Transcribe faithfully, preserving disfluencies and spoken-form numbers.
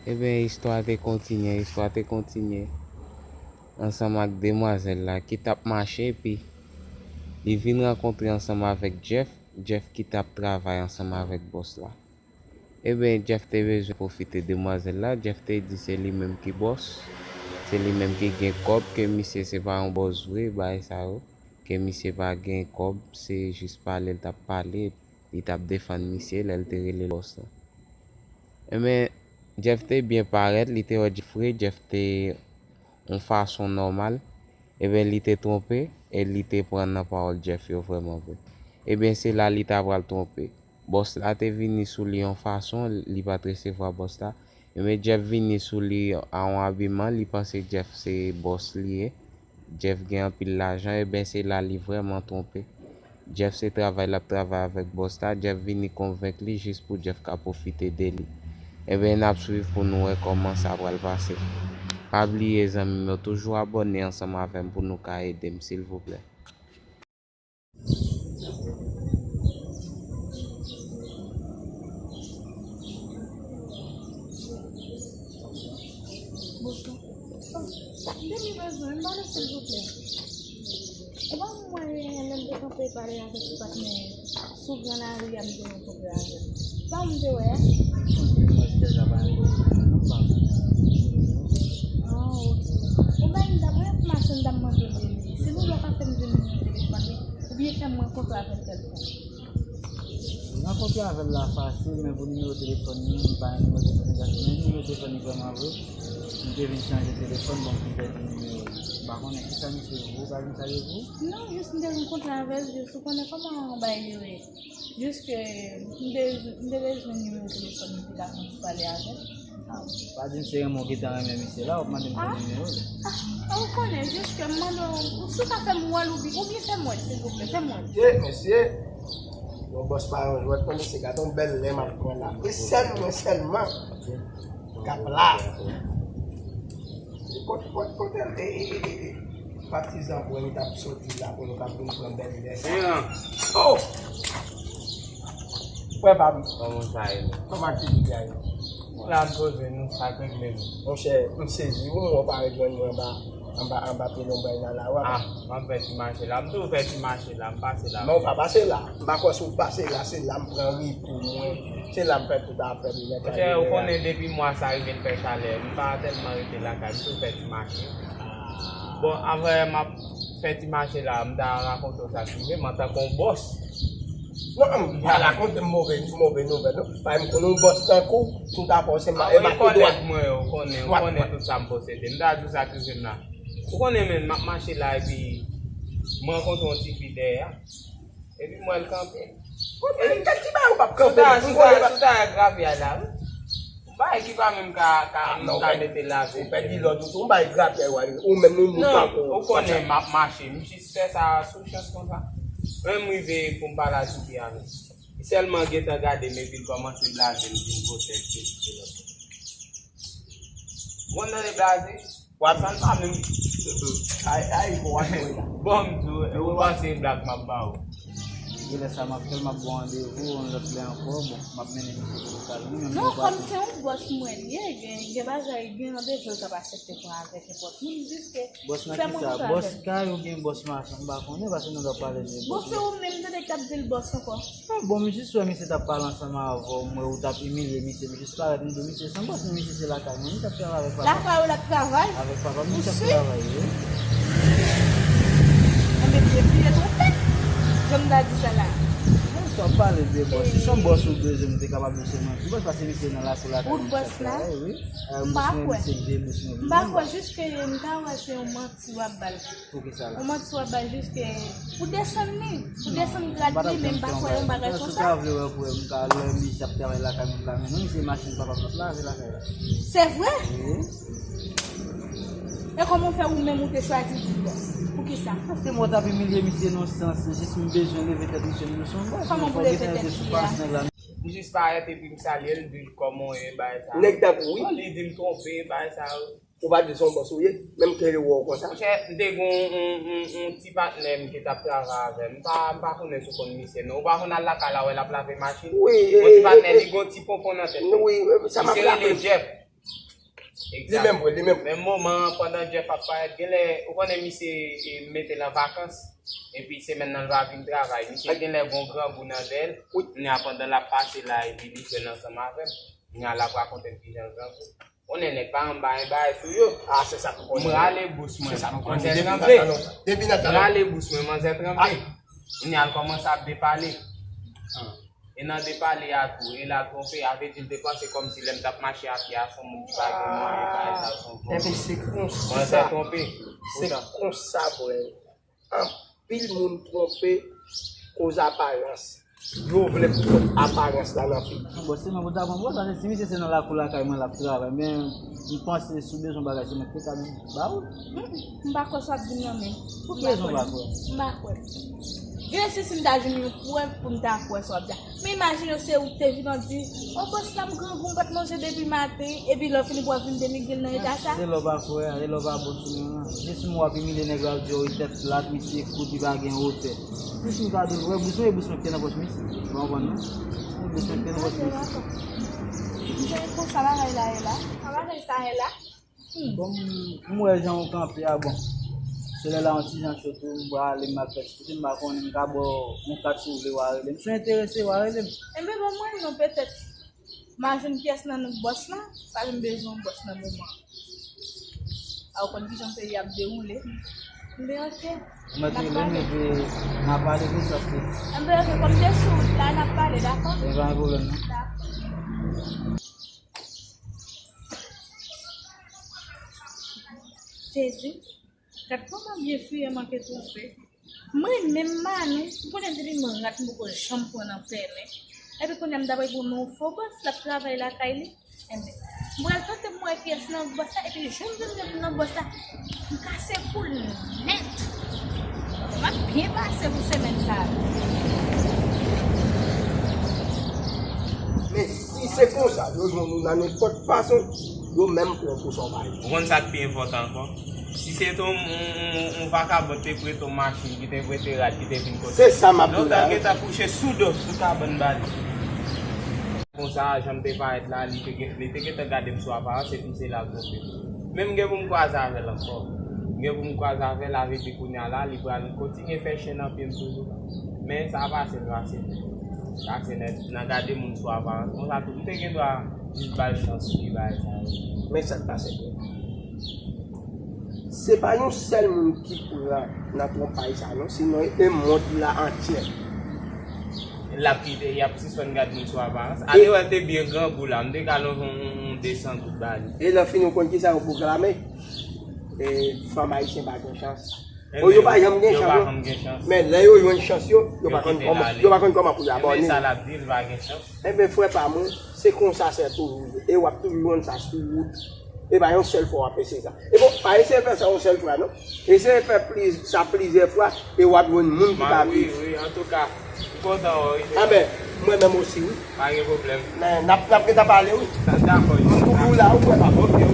Ebyen, istwa te kontinye, istwa te kontinye ansanm ak demwazèl la ki t ap mache, epi li vin rankontre ansanm avèk Jeff, Jeff ki t ap travay ansanm avèk bòs la. Ebyen, Jeff te bezwen pwofite demwazèl la, Jeff te di se li menm ki bòs, se li menm ki gen kòb, ke misye se pa yon bòs vre, bagay sa yo, ke misye pa gen kòb, se jis pale l t ap pale, li t ap defann misye lè l te rele l bòs la. Ebyen, Jeff te byen parèt, li te wè Jeff vre, Jeff te yon fason nòmal, ebyen, li te twonpe e li te pran nan pawòl Jeff yo vrèman vre. Ebyen, se la li ta pral twonpe. Bòs la te vini sou li yon fason, li pa t resevwa bòs la. Ebyen, Jeff vini sou li a yon abiman, li panse Jeff se bòs li ye. Jeff gen anpil lajan, ebyen, se la li vrèman twonpe. Jeff se travay l ap travay avèk bòs la, Jeff vini konvenk li jis pou Jeff ka pwofite de li. Ebyen, n ap swiv pou nou wè kòman sa pral pase. Pa bliye, zanmi m yo, toujou abòne ansanm avè m pou nou ka ede m, silvouplè. Bonjou. Oh, m te ni bezwen, m pale silvouplè. E pa mwen lè m te kanpe pale avèk ti patnè sou gran lari a, m te rankontre avè l. Pa ou m te wè a? Mwen te deja pa renkontre non, m pa konnen. Ah, ok. Bon, ben, m ta pran enfòmasyon, m ta mande w de li. Si nou lè w ka fè m jwenn nimewo telefòn li, oubyen fè m rankontre avè l kèlkonk. Rankontre avè l la fasil, men pou nimewo telefòn li, m pa gen nimewo telefòn li, paske menm nimewo telefòn li vrèman vre, m te vin chanje telefòn, bon, m pèdi nimewo li. M pa konnen kisa misye vle, ou pa gen sa yo vle? Non, jis m te rankontre avè l, jis ou konnen kòman bagay yo ye. Jis ke m te, m te bezwen nimewo telefòn li pou ta fè yon ti pale avè l. Ah, pa di m se renmen w gentan renmen misye la, w ap mande m pou nimewo l. Ah, ou konnen, jis ke m mande w, si w ka fè m wè l, oubyen, oubyen fè m wè l, silvouplè, fè m wè l. Mesye, mesye, yon bòs pa yon jwèt, konn se gade yon bèl lè m ap pran la. E sèl mwen sèlman k ap la. Kot, kot, kote l? E, e, e, e, patizan mwen, li t ap soti la pou nou t ap vin pran bèl lè sa. Oh! Frè pa m. Kòman sa ye menm? Kòman aktivite a ye? La m poze nou, sa k regle nou? Monchè, m sezi wi, mwen pa rekonn mwen anba, anba, anba pye lonbraj la, la, w ap. Ah, m ap fè ti mache la. M toujou fè ti mache la, m pase la. Non, w pa pase la. M pa kwè si w pase la, se la m pran repo mwen. Se la m fè tout afè m. Monchè, ou konnen depi mwa sa rive l fè chalè, m pa tèlman rete lakay, m toujou fè ti mache. Bon, avan m ap fè ti mache la, m ta rakonte w sa k rive m antanke yon bòs. Non, m pa rakonte m move, move nouvèl, non. Paske m konnen yon bòs tankou w, si m ta fè w, se m, ah, e m ap tou dwat. Mwen, ou konnen, ou konnen tout sa m posede. M ta di w sa k rive m la. Ou konnen, menm, m ap mache la, epi m rankontre yon ti fi dèyè a. Epi m wè l kanpe. Ou menm, kèk ti bagay ou p ap kanpe. Sou ta, sou ta, sou ta gravyay la, wi. Yon bagay ki pa menm ka, ka, ah, non, ka mete lavi. Ou pèdi lòd ou tou, yon bagay gravyay ou, ou menm yon moun tankou w. Non, ou konnen m ap mache, m jis fè sa sou chans konsa. Menm m rive pou m pale a ti fi a menm. Li sèlman gentan gade m epi l kòmanse blaze m, di m gwosè, se, se lòt. Ou konn tande blaze? W ap, sa l pa menm. Ay, ay, bon, w ap jwe la. Bon, m di w, ou panse e blag m ap ba ou. Genlè sa m ap fè l, m ap ba w randevou yon lòt lè ankò. Bon, m ap mennen misye kote sa vini, menm non, kòm se yon bòs mwen li ye, gen, gen bagay, gen randevou l k ap aksepte pran avèk nenpòt moun, jiske fè m rankontre avè l. Bòs nan kisa? Bòs kay oubyen bòs machann? M pa konnen, paske nou t ap pale de bòs. Bon, se ou menm tande k t ap di l bòs ankò. Ah, bon, m jis wè misye t ap pale ansanm avè w, m wè ou t ap imilye misye, m jis parèt, m di w, misye se yon bòs, men misye se lakay mwen, misye ap travay avèk papa m. Lakay ou l ap travay? Avèk papa m, misye ap travay, wi. Ou si? Enben, m te file twonpe. Jan m ta di sa la. Non, si w ap pale de bòs, si se yon bòs ou bezwen, m te kapab di w se mwen ki bòs, paske misye nan lakou lakay mwen, misye ap travay, wi. M pa kwè. M pa kwè, jiske m ta wè se yon manti w ap ba l. Poukisa la? Ou manti w ap bay jiske pou desann li, pou desann grad li, men m pa kwè yon bagay konsa. Si w ta vle wè pou wè m ka lè misye ap travay lakay mwen, m ka mennen w, se machin papa m l ap lave lakay la. Se vre? Wi. E kòman w fè ou menm ou te chwazi di bòs? Poukisa? Paske mwen t ap imilye misye nan sans, jis m bezwen leve tèt misye, m di w se yon bòs. Kòman pou leve tèt li a? M jis parèt epi m salye l, m di l kòman w ye, bagay sa. Nèg tankou w, wi. Li di m twonpe, bagay sa yo. Ou pa di se yon bòs ou ye, menm ke yo wè w konsa. Monchè, m te gen yon, yon, yon, yon ti patnè m ki t ap travay avè m. M pa, m pa konnen si w konn misye, non. Ou pa konn al lakay la wè l ap lave machin? Wi, yon ti patnè, li gen yon ti ponpon nan tèt li. Wi, sa m ap raple. Misye rele Jeff. Li menm vre, li menm. Menm moman, pandan Jeff ap parèt, genlè, ou konnen misye e, mete l an vakans, epi semèn nan l pa vin travay. Misye genlè gon grangou nan dèyè l. Kounye a, pandan l ap pase la, epi li jwenn ansanm avè m. Kounye a, l ap rakonte m kijan l grangou. Konnen nèg pa anba yon bagay sou yo. Ah, se sa pou konnen. M rale bous mwen. Se sa pou konnen. Manzè tranble. Depi nan tan lontan. M rale bous mwen, manzè tranble. Kounye a, l kòmanse ap depale. E nan depale a tou, e l al twonpe, a vle di l te panse kòmsi lè m t ap mache a pye a, se yon moun ki pa gen mwayen, bagay sa, se yon twonpe. Ebyen, se konsa. Manzè twonpe. Se konsa, frè. Anpil moun twonpe koz aparans. Yo vle pran aparans la nan figi. Bon, se nan bòt avan, bon, sa se si misye se nan lakou lakay mwen l ap travay, men m panse si w bezwen bagay, se mwen ki te ka ba ou. M pa kwè sa w ap di m nan, men. Pou ki rezon w pa kwè? M pa kwè. Gen si, si m ta jwenn yon prèv pou m ta kwè sa w ap di a. Men imajine w se ou ki te vin an di, o bòs la m grangou, m pa t manje depi maten, epi lè w fini pou w ap vin denigre l nan eta sa. Se lè w pa kwè a, e lè w pa bon sou mwen an. Jis m w ap imilye nèg la, w ap di, o tèt plat, misye kout, li pa gen wotè. Plis m ka di w, wè bous mwen, e bous mwen ki te nan pòch misye. Ou konprann non? E bous mwen ki te nan pòch misye. M te konsa bagay la ye la. Sa bagay sa ye la. Bon, m wè jan w kanpe a, bon. Solèy la yon ti jan cho tou, m prale, m al fè ti kote, m pa konnen, m ka ba w yon kat si w vle, w a rele m. Si w enterese, w a rele m. Enben, bon, mwen, non, petèt. M a jwenn pyès nan nou bòs lan, paske m bezwen yon bòs nan moman an. A, ou konn kijan peyi ap dewoule. Enben, oke. Mwen te rele m, epi n a pale konsa tou. Enben, oke, kòm m te sou wout la, n ap pale, dakò? E pa gen pwoblèm, non. Dakò. Jezi, gad kòman byen fiyè manke twonpe. Mwen menm Manou, m konnen depi m rat m poko janm pran nan pèlen. Epi kounye a m ta pral pou yon fo bòs l ap travay lakay li. Enben, m pral tante m wè kiyès nan bòs la, epi jwenn jwenn jwenn nan bòs la, m kase kou l nèt. M ap byen pase pou semèn sa a. Men si se konsa, yo jwenn ou nan nenpòt fason, yo menm pran pou sòvaj. Ou konn sa k pi enpòtan ankò? Si se te yon, yon, yon, yon vakabon te prete w machin, ki te prete rad, ki te vin kote. Se sa m ap di la. Lontan l gentan kouche sou do, sou kabann ba li. Konsa, jan m te parèt la, li te gen, li te gentan gade m sou aparans, epi se la l twonpe m. Men m gen pou m kwaze avè l ankò. M gen pou m kwaze avè l, avè di kounye a la, li pral kontinye fè chen nan pye m toujou. Men sa pase l pase. Sa se nèt, nan gade moun sou aparans. Konsa tou, m te gen dwa jis ba l chans li bagay sa yo. Men sa k pase tou. Se pa yon sèl moun ki pran nan twonpay sa non, sinon e mond la antyè. L ap kite, y ap sispann gade moun sou aparans. Ale wè l te byen grangou la, m te ka lonje yon, yon, yon de san goud ba li. E lè fini, ou konn kisa yo pwoklame? E, fanm ayisyen pa gen chans. O, yo pa janm gen chans, non. Men lè yo jwenn chans yo, yo pa konn kòman, yo pa konn kòman pou yo abòne. Men sa l ap di, l pa gen chans. Enben, frè pa mwen, se konsa sè toujou ye. E w ap toujou jwenn sa sou wout. E pa yon sèl fwa w ap eseye sa. E bon, pa eseye fè sa yon sèl fwa, non. Eseye fè pliz-, sa plizyè fwa, e w ap jwenn moun ki ka viv. Wi, wi, antouka, m kontan wè w, wi. Enben, mwen menm osi, wi. Pa gen pwoblèm. Men, n ap, n ap gentan pale, wi. Sa dakò, m toujou la, wi, frè pa mwen.